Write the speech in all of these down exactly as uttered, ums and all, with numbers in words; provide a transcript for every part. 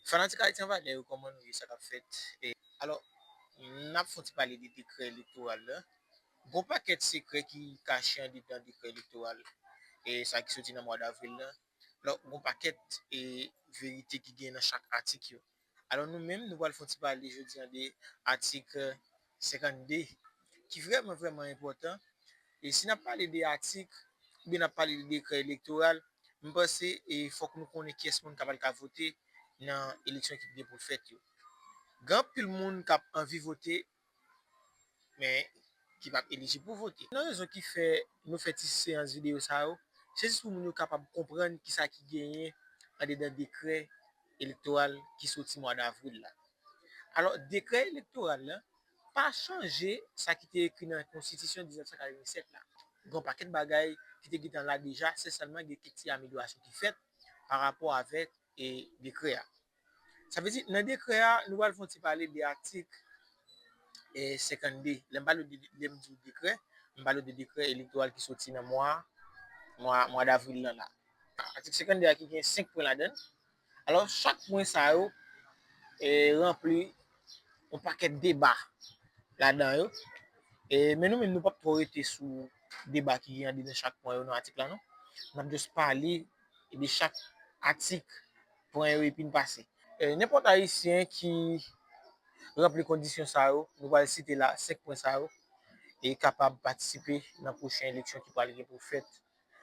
Fanatik Ayiti an Valè yo, kòman nou ye, sa k ap fèt? E, alò, n ap fè yon ti pale de dekrè elektoral la. Gon pakèt sekrè ki kache andedan dekrè elektoral, e sa ki soti nan mwa davril la. Alò, gon pakèt, e, verite ki gen nan chak atik yo. Alò, nou menm, nou pral fè yon ti pale jodi a de atik, e, senkannde, ki vrèman, vrèman enpòtan. E si n ap pale de atik, oubyen n ap pale de dekrè elektoral, m panse, e, fòk nou konnen kiyès moun k ap al ka vote nan eleksyon ki gen pou l fèt yo. Gen anpil moun k ap anvi vote, men ki p ap elijib pou vote. Nan rezon ki fè nou fè ti seyans videyo sa yo, se jis pou moun yo kapab konprann kisa ki genyen andedan dekrè elektoral ki soti mwa davril la. Alò, dekrè elektoral la pa chanje sa ki te ekri nan Konstitisyon diznèf san katrevennsèt la. Gen yon pakèt bagay ki te gentan la deja, se sèlman gen kèk ti amelyorasyon ki fèt pa rapò avèk, e, dekrè a. Sa vle di, nan dekrè a, nou pral fè yon ti pale de atik, e, senkannde. Lè m pale de, lè m di dekrè, m pale de dekrè elektoral ki soti nan mwa, mwa, mwa davril lan la. Atik senkannde a ki gen senk pwen ladan l. Alò, chak pwen sa yo, e, ranpli yon pakèt deba ladan yo. E, men nou menm, nou p ap twò rete sou deba ki gen andedan chak pwen yo nan atik la, non. N ap jis pale de chak atik, pwen yo, epi n pase. E, nenpòt Ayisyen ki ranpli kondisyon sa yo, nou pral site la, senk pwen sa yo, e kapab patisipe nan pwochen eleksyon ki pral gen pou fèt.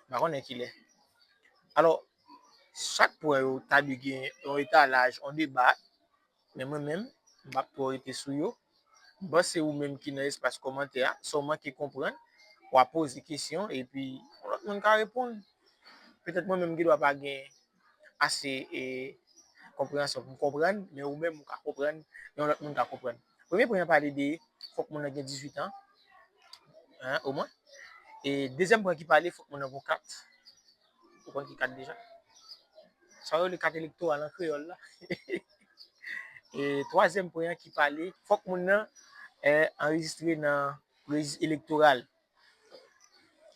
M pa konnen kilè. Alò, chak pwen yo ta dwe gen yon etalaj, yon deba, men mwen menm, m p ap twò rete sou yo. M panse ou menm ki nan espas kòmantè a, sa w manke konprann, w a poze kesyon, epi yon lòt moun ka reponn. Petèt mwen menm gen dwa pa gen ase, e, konpreyansyon pou m konprann, men ou menm ou ka konprann, yon lòt moun ka konprann. Premye pwen an pale de fòk moun nan gen dizuit an, en, omwen. E dezyèm pwen ki pale, fòk moun nan gon kat. Ou konn ki kat deja? Sa yo rele kat elektoral an kreyòl la. E twazyèm pwen an ki pale, fòk moun nan, e, anrejistre nan rejis elektoral.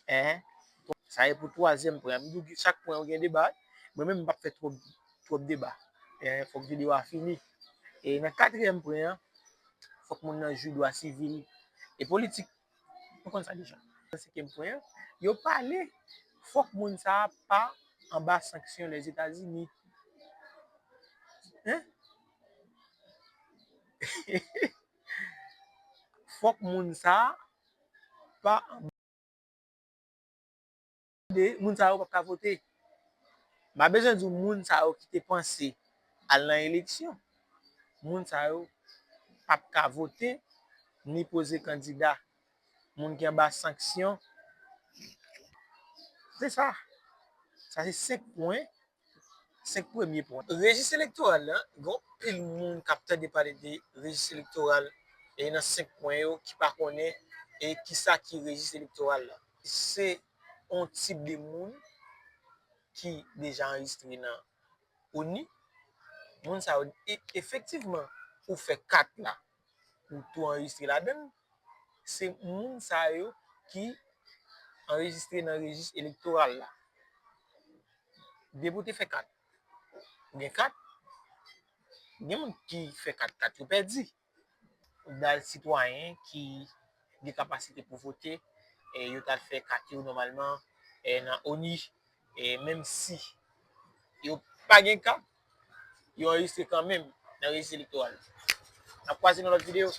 Enhen. Sa e pou twazyèm pwen an. M di w ki chak pwen yo gen deba. Mwen menm, m p ap fè twòp, twòp deba. Enhen, fòk videyo a fini. E nan katriyèm pwen an, fòk moun nan jwi dwa sivil e politik. Nou konn sa deja. Nan senkyèm pwen an, yo pale, fòk moun sa a pa anba sanksyon Lèzetazini. Hein? Fòk moun sa a pa anba de moun sa yo p ap ka vote. M pa bezwen di w moun sa yo ki te panse al nan eleksyon. Moun sa yo p ap ka vote ni poze kandida. Moun ki anba sanksyon. Se sa. Sa se senk pwen, senk premye pwen. Rejis elektoral la, gen anpil moun k ap tande pale de rejis elektoral e nan senk pwen yo ki pa konnen e kisa ki rejis elektoral la. Se yon tip de moun ki deja anrejistre nan ONI. Moun sa yo, e, efektivman, ou fè kat la, ou tou anrejistre ladan l. Se moun sa yo ki anrejistre nan rejis elektoral la. Depi w te fè kat, ou gen kat, gen moun ki fè kat, kat yo pèdi. Dal sitwayen ki gen kapasite pou vote, e, yo t al fè kat yo nòmalman, e, nan ONI, e, menm si yo pa gen kat, yo anrejistre kanmenm nan rejis elektoral. N ap kwaze nan lòt videyo.